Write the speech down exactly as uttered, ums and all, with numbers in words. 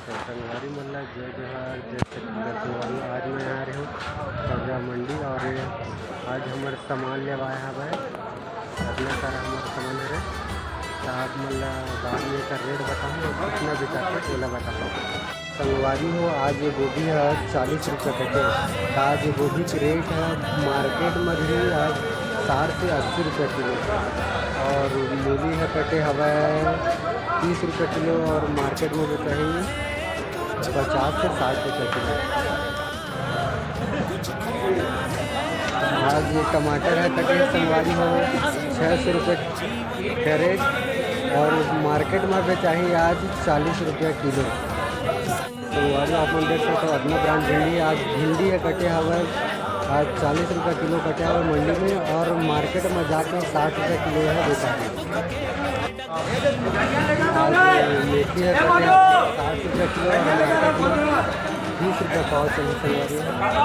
तो संगवारी मन ला जय जोहार, जय छत्तीसगढ़। संगवारी, आज मैं आ रहे हूँ पर्रा मंडी और आज हमर सामान लेवाए हवय। अतना सारा हमर सामान हरे, तो आप मन ला बाद में एकर रेट बताहूँ और कितना बिकाथे ओला बताहूँ। संगवारी हो, आज ये गोभी ह चालीस रुपये कटे, तो आज ये गोभी के रेट ह मार्केट में भी आज साठ से अस्सी रुपये किलो और मूली ह कटे हवय तीस रुपये किलो और मार्केट में बेचाही पचास से साठ रुपये किलो। आज ये टमाटर ह कटे संगवारी हो छः सौ रुपये कैरेट और मार्केट में बेचाही आज चालीस रुपये किलो। संगवारी, आप मन देख सकते हो, अतना ब्रांड भिंडी, आज भिंडी ह कटे हवय आज चालीस रुपये किलो कटे हवय मंडी में और मार्केट में जाके साठ रुपये किलो है बेचाही। आज मेथी ह कटे हवय साठ रुपये किलो और मार्केट में बीस रुपये पाव चलत हे संगवारी।